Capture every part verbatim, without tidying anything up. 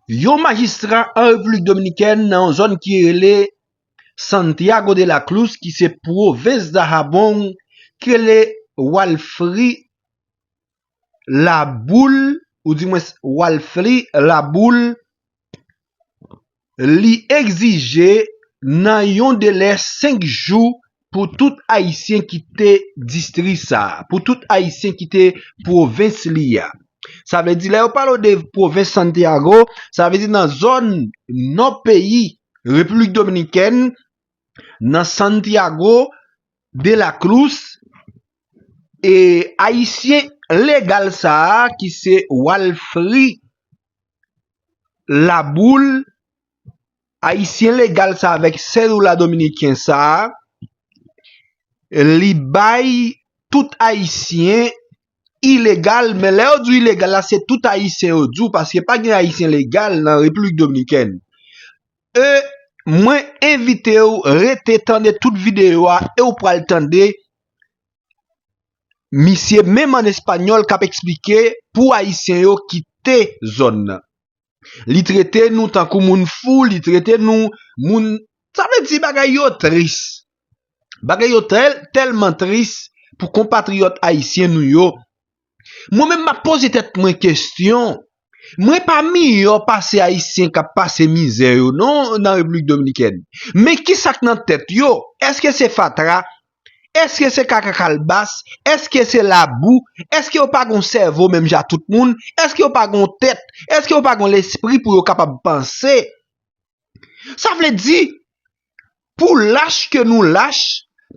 Yon majistra an Repiblik Dominikèn nan yon zòn ki rele Santiago de la Cruz, ki se pwovens Dajabón, ki rele Walfri Laboul, ou dimwens Walfri Laboul, li egzije nan yon delè senk jou pou tout Ayisyen kite distri sa a, pou tout Ayisyen kite pwovens li a. Sa vle di, lè yo pale de pwovens Santiago, sa vle di nan zòn nò peyi Repiblik Dominikèn, nan Santiago de la Cruz, e Ayisyen legal sa a, ki se Walfri Laboul, Ayisyen legal sa avèk sèdoula dominiken sa a, li bay tout Ayisyen ilegal, men lè yo di w ilegal la, se tout Ayisyen yo di w, paske pa gen Ayisyen legal nan Repiblik Dominikèn. E mwen envite w rete tande tout videyo a e w pral tande misye menm an espanyòl k ap eksplike pou Ayisyen yo kite zòn nan. Li trete nou tankou moun fou, li trete nou moun, sa vle di bagay yo tris. Bagay yo tèl, tèlman tris pou konpatriyòt ayisyen nou yo. Mwen menm m ap poze tèt mwen kesyon. Mwen pa miyò pase Ayisyen k ap pase mizè yo non nan Repiblik Dominikèn. Men kisa k nan tèt yo? Èske se fatra? Èske se kaka kalbas? Èske se labou? Èske yo pa gon sèvo menm jan tout moun? Èske yo pa gon tèt? Èske yo pa gon lespri pou yo kapab panse? Sa vle di, pou lach ke nou lach,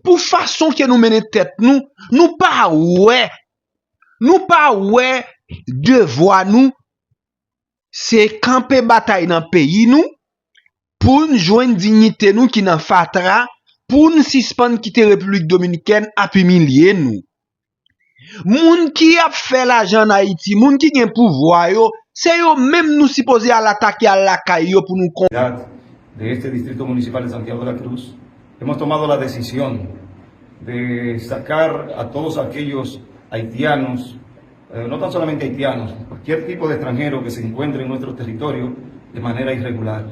pou fason ke nou mennen tèt nou, nou pa wè, nou pa wè devwa nou, se kanpe batay nan peyi nou, pou n jwenn diyite nou ki nan fatra, pou n sispann kite Repiblik Dominikèn ap imilye nou. Moun ki ap fè lajan ann Ayiti, moun ki gen pouvwa yo, se yo menm nou sipoze al atake, al lakay yo pou nou kon. De este distrito municipal de Santiago de la Cruz, hemos tomado la decisión de sacar a todos aquellos haitianos, eh, no tan solamente haitianos, cualquier tipo de extranjero que se encuentre en nuestro territorio de manera irregular.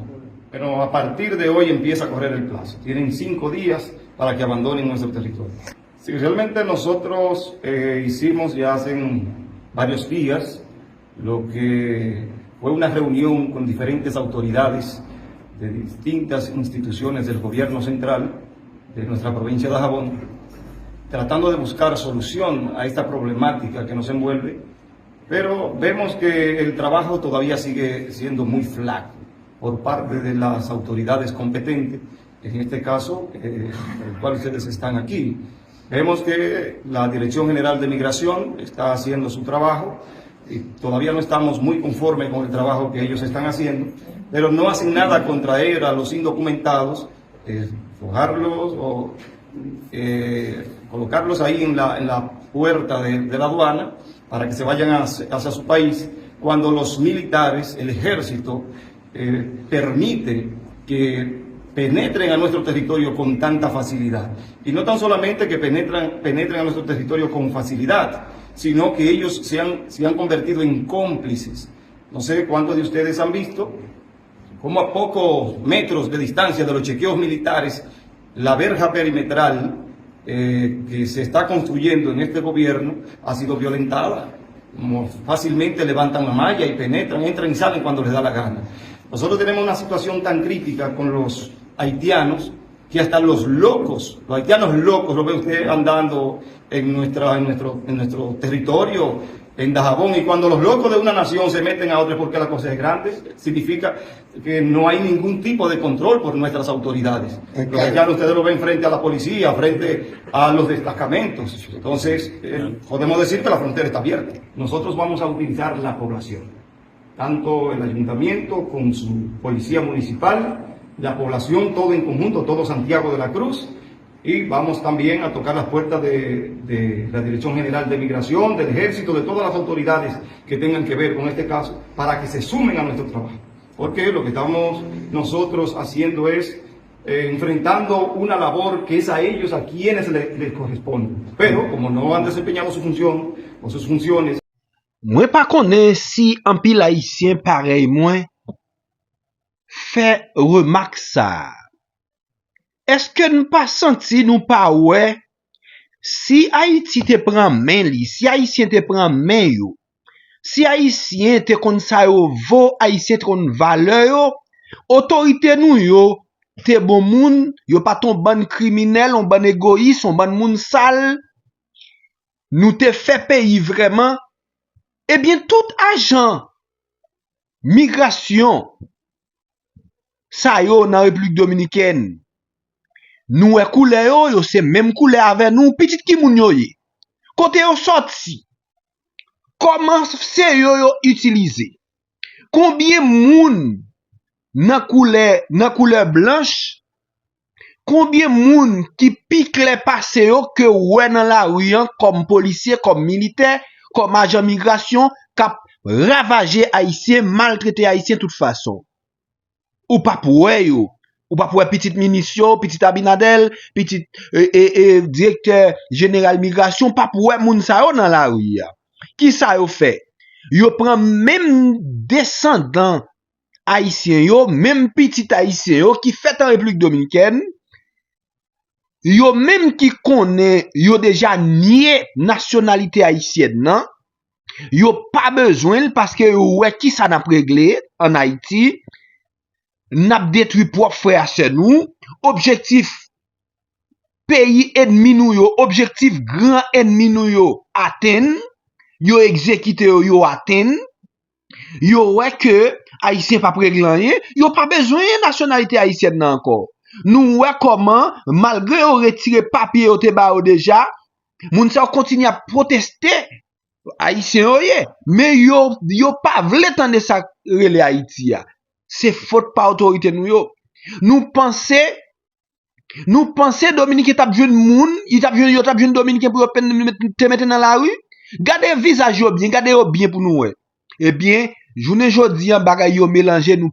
Pero a partir de hoy empieza a correr el plazo. Tienen cinco días para que abandonen nuestro territorio. Si realmente nosotros eh, hicimos ya hace varios días lo que fue una reunión con diferentes autoridades de distintas instituciones del gobierno central de nuestra provincia de Dajabón, tratando de buscar solución a esta problemática que nos envuelve, pero vemos que el trabajo todavía sigue siendo muy flaco por parte de las autoridades competentes, en este caso, eh, el cual ustedes están aquí. Vemos que la Dirección General de Migración está haciendo su trabajo y todavía no estamos muy conformes con el trabajo que ellos están haciendo, pero no hacen nada contra ellos, a los indocumentados, eh, fojarlos o eh, colocarlos ahí en la, en la puerta de, de, la aduana para que se vayan hacia, hacia su país, cuando los militares, el ejército, eh, permite que penetren a nuestro territorio con tanta facilidad. Y no tan solamente que penetran, penetren a nuestro territorio con facilidad, sino que ellos se han, se han convertido en cómplices. No sé cuántos de ustedes han visto cómo a pocos metros de distancia de los chequeos militares, la verja perimetral eh, que se está construyendo en este gobierno ha sido violentada. Como fácilmente levantan la malla y penetran, entran y salen cuando les da la gana. Nosotros tenemos una situación tan crítica con los haitianos que hasta los locos, los haitianos locos, lo ve usted andando en, nuestra, en, nuestro, en nuestro territorio, en Dajabón. Y cuando los locos de una nación se meten a otra porque la cosa es grande, significa que no hay ningún tipo de control por nuestras autoridades. Lo que ya ustedes lo ven frente a la policía, frente a los destacamentos. Entonces, eh, podemos decir que la frontera está abierta. Nosotros vamos a utilizar la población, tanto el ayuntamiento con su policía municipal, la población, todo en conjunto, todo Santiago de la Cruz, y vamos también a tocar las puertas de, de la Dirección General de Migración, del Ejército, de todas las autoridades que tengan que ver con este caso, para que se sumen a nuestro trabajo. Porque lo que estamos nosotros haciendo es eh, enfrentando una labor que es a ellos a quienes le, les corresponde. Pero como no han desempeñado su función o sus funciones, Mwen pa konnen si anpil Ayisyen parèy mwen fè remak sa a. Èske n pa santi, nou pa wè, si Ayiti te pran men li, si Ayisyen te pran men yo, si Ayisyen te konn sa yo vo, Ayisyen te konn valè yo, otorite nou yo te bon moun, yo pa t yon bann kriminèl, yon bann egoyis, yon bann moun sal, nou te fè peyi vrèman, ebyen, tout ajan migrasyon sa yo nan Repiblik Dominikèn, nou wè koulè yo, yo se menm koulè avè nou, pitit ki moun yo ye? Kote yo sòti? Kòman se yo yo itilize? Konbyen moun nan koulè, nan koulè blanch, konbyen moun ki pi klè pase yo ke w wè nan lari an kòm polisye, kòm militè, kòm ajan migrasyon k ap ravaje Ayisyen, maltrete Ayisyen tout fason? Ou p ap wè yo. Ou p ap wè pitit minis yo, pitit Abinader, pitit e, e, e, direktè jeneral migrasyon, w p ap wè moun sa yo nan lari a. Kisa yo fè? Yo pran menm desandan ayisyen yo, menm pitit ayisyen yo ki fèt an Repiblik Dominikèn, yo menm ki konnen yo deja nye nasyonalite ayisyèn nan, yo pa bezwen l paske yo wè kisa n ap regle ann Ayiti. N ap detwi pwòp frè a sè nou. Objektif peyi ènmi nou yo, objektif gran ènmi nou yo atenn, yo egzekite yo, yo atenn. Yo wè ke Ayisyen p ap regle anyen, yo pa bezwen nasyonalite ayisyèn nan ankò. Nou wè kòman, malgre yo retire papye yo te ba yo deja, moun sa yo kontinye ap pwoteste, Ayisyen yo ye, men yo, yo pa vle tande sa k rele Ayiti a. Se fòt pa otorite nou yo. Nou panse Nou panse Dominiken t ap jwenn moun, li t ap jwenn, yo t ap jwenn Dominiken pou yo pen-, met-, te mete nan lari? Gade vizaj yo byen, gade yo byen pou nou wè. Ebyen, jounen jodi an, bagay yo melanje, nou